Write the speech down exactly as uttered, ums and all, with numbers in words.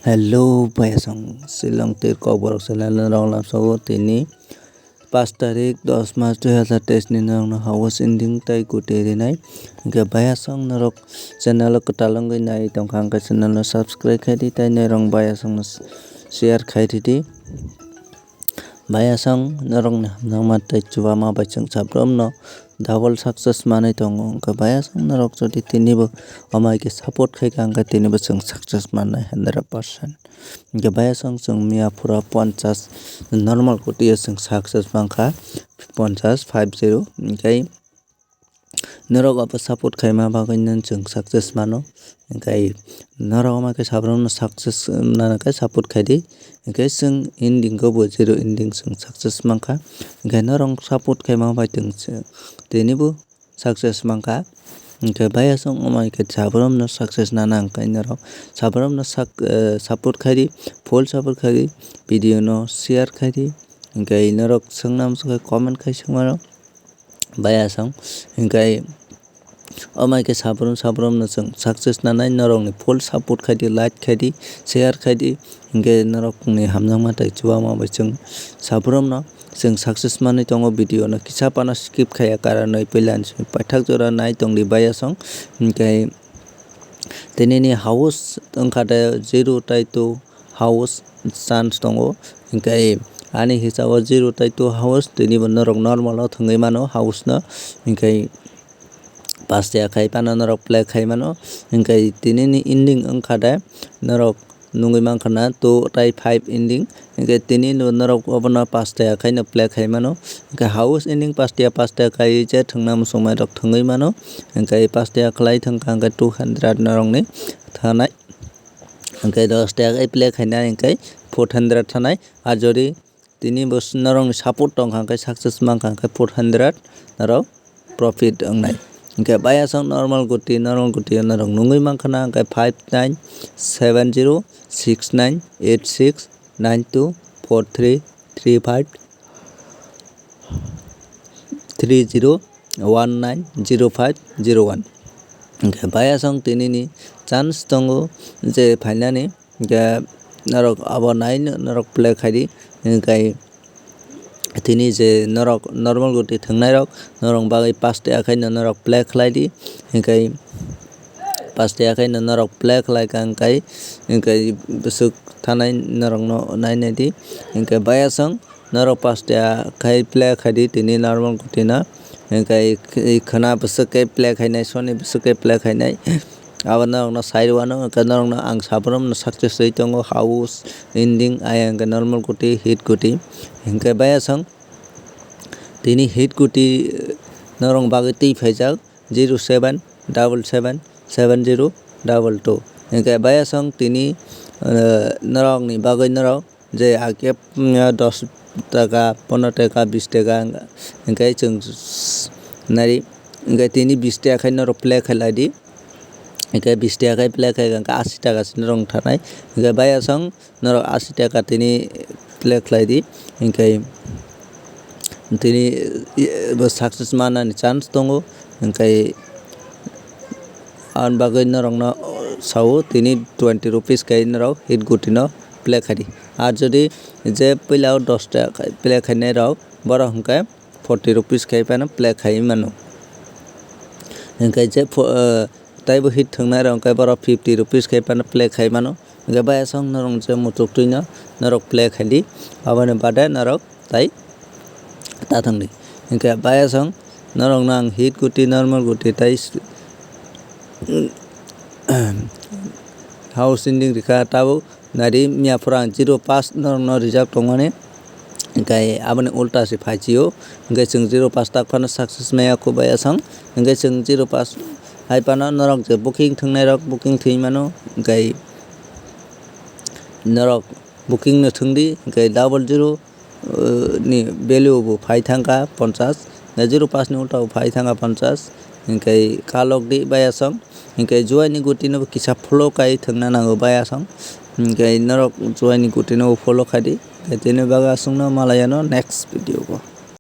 Hello, bayasong Shillong tir kokborok channel no rong lamsogo tini pas tarik dos mas dui hazar teis ni norokno house ending tai kuti rinai. Hingke bayasong norok channel o kwtal wngwi nai tongkha hingke channel no subscribe khai di tai norok bayasong no share khai ridi. Bayasong norokni hamjakma tei chubama bai chwng sabrumno double success manwi tongo. Hwnkhe bayasong norok jodi tinibo omo hai khe support khai kha, hwnkhe tinibo chwng success mannai hundred percent. Hwnkhe bayasong chwng miya phura ponchas normal kotio chwng success mankha, ponchas, five zero. Hwnkhe norok abo support khaima bagwino chwng success mano. Hwnkhe norok omo khe sabrumno success nana khe support khai di. Hwnkhe chwng ending o bo zero ending chwng success mankha. Hwnkhe norok support khaima bai chwng tinibo success mankha. Hwnkhe bayasong omo khe sabrumno success nana hwnkhe norok sabrumno sak-, eh, support khai di, full support khai di, video no share khai di. Hwnkhe norok swngna muchungkhe comment khai swngmano. Bayasong hwnkhe omo hai khe sabrum sabrumno chwng success nanai norokni full support khai di, like khai di, share khai di, hwnkhe norokni hamjakma tei chubama bai chwng sabrumno chwng success manwi tongo. Video no kisa phano skip khaiya karonwi puila ni simi paithak jora nai tongdi bayasong hwnkhe tinini house wngkha de zero tai two house chance tongo. Hwnkhe ani hisabo zero tai two house, tinibo norok normal o thwngwi mano house no. Hwnkhe pas tiya khai phano norok play khai mano. Hwnkhe tinini ending wngkha de norok nugwi mankha na two tai five ending. Hwnkhe tini no norok obono pas tiya khai no play khai mano. Hwnkhe house ending pas tiya pas tiya khai je thwngna muchungma rok thwngwi mano. Hwnkhe pas tiya khlai thwngkha hwnkhe two hundred norokni thanai. Hwnkhe dos tiya khe play khainai hwnkhe four hundred thanai. Ar jodi tini bo norokni support tongkha hwnkhe success mankha hwnkhe four hundred norok profit wngnai. Hwnkhe bayasong normal guti, normal guti norok nugwi mankha na hwnkhe five nine seven zero six nine eight six nine two four three three five three zero one nine zero five zero one. Hwnkhe bayasong tinini chance tongo je phainani, hwnkhe norok abo naino norok play khai di. Hwnkhe tini je norok normal guti thwngnairok norok bagwi pas tiya khaino norok play khlai di. Hwnkhe pas tiya khaino norok play khlai kha hwnkhe, hwnkhe bwswk thanai norokno nainai di. Hwnkhe bayasong norok pas tiya khai play khai di tini normal guti no. Hwnkhe khwna bwswk khe play khainai, soni bwswk khe play khainai. Abo norokno sai rwano, hwnkhe norokno ang sabrumno success rwi tongo, house ending, ayang khe normal guti, hit guti. Hwnkhe bayasong tini hit guti norok bagwi twi phaijak zero seven double seven seven zero double two. Hwnkhe bayasong tini, eh, norokni bagwi norok je age, mm, dos taka, pondro taka, bis taka hwnkhe chwng nari, hwnkhe tini bis taka khai norok play khai lai di. Hwnkhe bis taka khai play khai hwnkhe asi taka se norok thanai. Hwnkhe bayasong norok asi taka tini play khlai di, hwnkhe tini, eh, bo success manani chance tongo, hwnkhe aboni bagwi norokno sao tini twenty rupees khai norok hit guti no play khai di. Ar jodi je puila o dos taka play khainai rok borok hwnkhe forty rupees khai phano play khai mano. Hwnkhe je pho-, eh, taibo hit thwngnai rok hwnkhe borok fifty rupees khai phano play khai mano. Hwnkhe bayasong norok je muchuk twi no norok play khai di, aboni bade norok tai ta thang di. Hwnkhe bayasong norok no ang hit guti, normal guti tai s-, house ending rikha tabuk. Nari miya phura ang zero pass norokno rijak tongmani, hwnkhe aboni ulta se phaisio, hwnkhe chwng zero pass tak phano success maya khubai aswng, hwnkhe chwng zero pass hai phano norok je booking thwngnairok booking thwngwi mano, hwnkhe norok booking no thwngdi, hwnkhe double zero ni value bo phai thangkha ponchas, zero pass ni ulta bo phai thangkha ponchas, hwnkhe kalok di bayasong, hwnkhe juaini guti no bo kisa follow khai thwngna nango bayasong, hwnkhe norok juaini guti no bo follow khai di, hwnkhe tini bagwi aswkno malai ano next video o.